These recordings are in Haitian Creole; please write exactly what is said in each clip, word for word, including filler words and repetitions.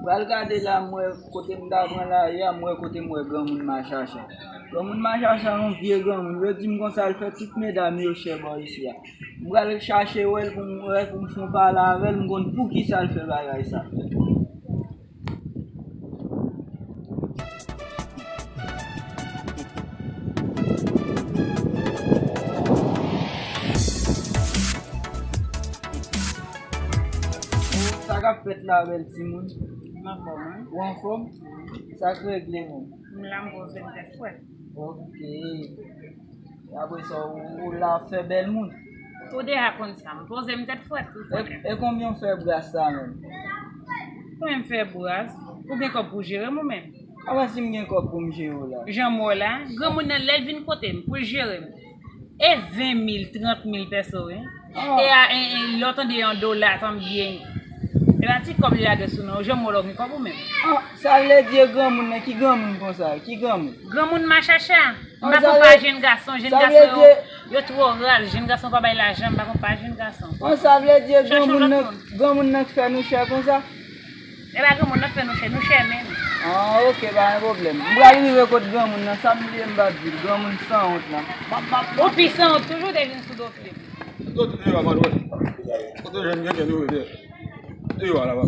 Pral gade la, m wè kote m ta pran lari a, m wè kote m wè granmoun Machacha. Granmoun Machacha, yon vye granmoun. Yo di m konsa, l fè tout medam yo chè bò isi a. M pral chache wè l pou m wè, pou m fè yon pale avè l, m konn poukisa l fè bagay sa. Sa k ap fèt la, bèl timoun? M anfòm, wi. Ou anfòm? Sa k regle menm? M la, m poze m tèt frèt. Ok. Apre sa, ou, ou la ap fè bèl moun. Ou deja konn sa. M poze m tèt frèt, ou konnen. E, e konbyen w fè bras sa menm? Konbyen m fè bras? Ou gen kòb pou jere m ou menm? Kòman si m gen kòb pou m jere w la? Jan m wè w la, granmoun nan lè l vin kote m pou l jere m, e ven mil, trant mil pèso, wi. Ah. E a, e, e, lè w tande yon dola, tanbyen. E pa ti kòb li lage sou non, jan m wè w la, w gen kòb ou menm? Ah, sa vle di e granmoun nan, ki granmoun konsa, ki granmoun? Granmoun Machacha. M pa konn pa jèn gason, jèn gason yo, yo twò raz, jèn gason pa bay lajan, m pa konn pa jèn gason. An, sa vle di granmoun nan, granmoun nan k fè nou chè konsa? E pa granmoun nan k fè nou chè, nou chè menm. Ah, ok, pa gen pwoblèm. M pral rive kot granmoun nan, sa m bliye m pa t di l, granmoun sanwont lan. M ap, m ap, m ap. Ou pi sanwont toujou, te vin sou do pye m. Kote yo a, Manwèl? Kote jèn genyen nou ye? Kote yo a laba?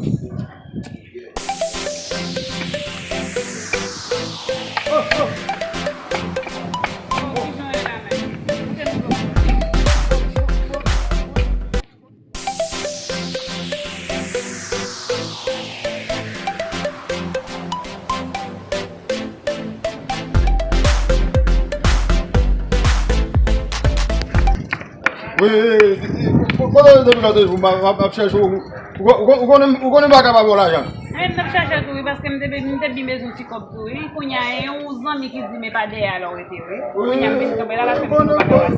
Wi, wi, wi, wi, kote w ye depi lòt jou, m ap, m ap, m ap chèche w. Ou, ou, ou, ou konnen, ou konnen m pa ka ba w lajan. Mwen menm m t ap chache tou, wi, paske m te, m te byen bezwen ti kòb tou, wi. Kounye a, e yon zanmi ki di m e pa dèyè a lè w rete, wi. Kounye a, m vin kanpe la, paske m konnen,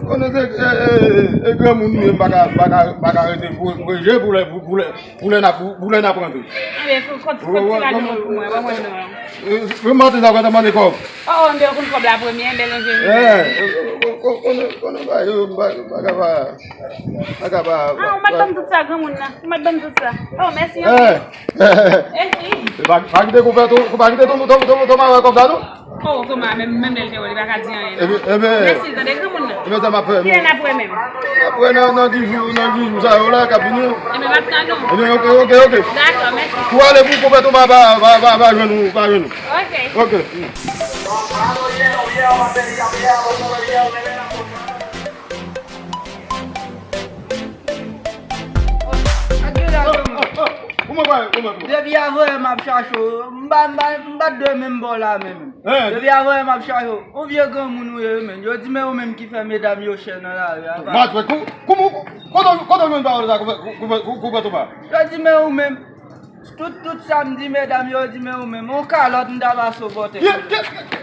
konnen se, e, e, e, e granmoun li ye, m pa ka, m pa ka, m pa ka rete pou, pou, pou lè, pou, pou lè, pou lè n ap, pou, pou lè n ap rantre. Anben, fè kòb, fè kòb ti lage mwen pou mwen, ban mwen non. E, e, maten sa, w gentan mande kòb. Oh, oh, m te konn kòb la premye, bèl anje. Eh, konnen, konnen, konnen, pa, yo, pa, pa, pa, pa, pa, pa. Ah, ou mèt ban m tout sa, granmoun nan. Ou mèt ban m tout sa. Oh, mèsi anpil. Mèsi. E pa, pa kite konpè Toma, pa kite Toma, Toma, Toma, Toma wè kòb la, non? Oh, Toma, menm, menm lè l te wè, li pa ka di anyen, non. Ebyen, ebyen. Mèsi, tande granmoun nan. Ebyen, sa m ap fè, non. Kilè n ap wè menm? N ap wè nan, nan dis jou, nan dis jou sa yo la, k ap vini yo. Ebyen, m ap tann ou. Ebyen, ok, ok, ok. Dakò, mèsi. Tou ale pou konpè Toma pa, pa, pa, pa jwenn ou, pa jwenn ou. Ok. Ok. Depi avanyè m ap chache w, m pa, m pa, m pa t dwe menm ba w la menm. Depi avanyè m ap chache w, yon vye granmoun ou ye menm. Yo di men ou menm ki fè medam yo chè nan lari a. Matwè, kou-, kouman, kote, kote w jwenn pawòl sa, konpè, konpè, konpè Toma? Yo di men ou menm. Tout, tout samdi, medam yo di men ou menm, yon kalòt m ta pase w pote. Ki, ki,